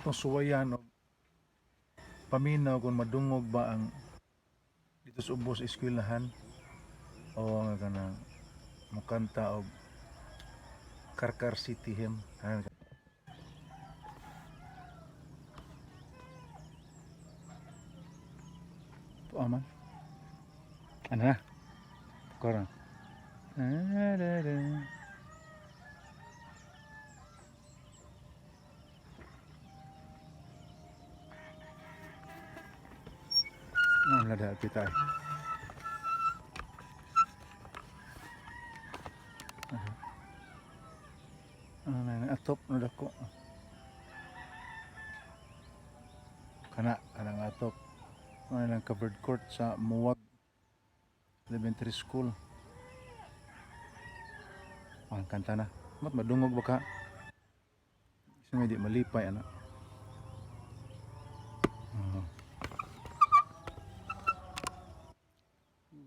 Atong suwayan og paminaw kung madungog ba ang dito sa ubos eskwelahan o nga kanang mukanta og Carcar City Hymn. Ah, tuwa man. Ano na? Korang. Ah, da, da. Ano na dahil kita eh. Ano na atop na dako. Kana, kanang atop. Ano lang covered court sa Muwag Elementary School. Ang kanta na. Mat madungog ba ka? Kasi may di malipay ana. Oh.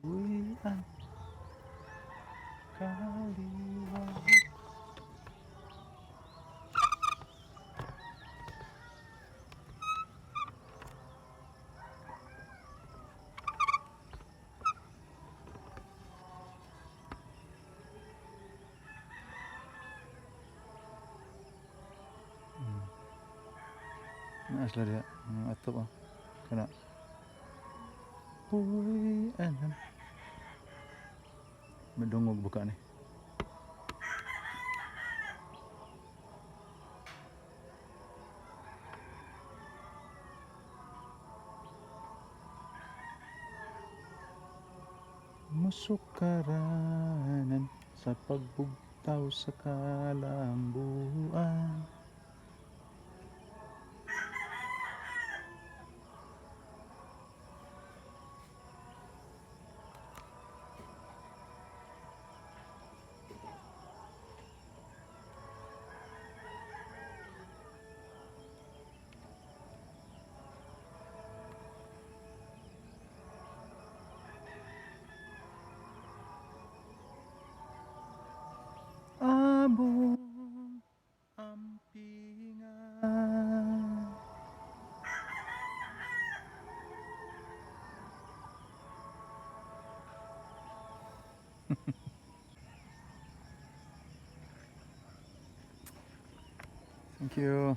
Uy, ang kaliwa. Naas la diha. Ang atop ah. Kana. Uy, anam. Madungog ba ka ni? Masukaranan sa pagbugtaw sa kalambuan. Among ampingan. Thank you.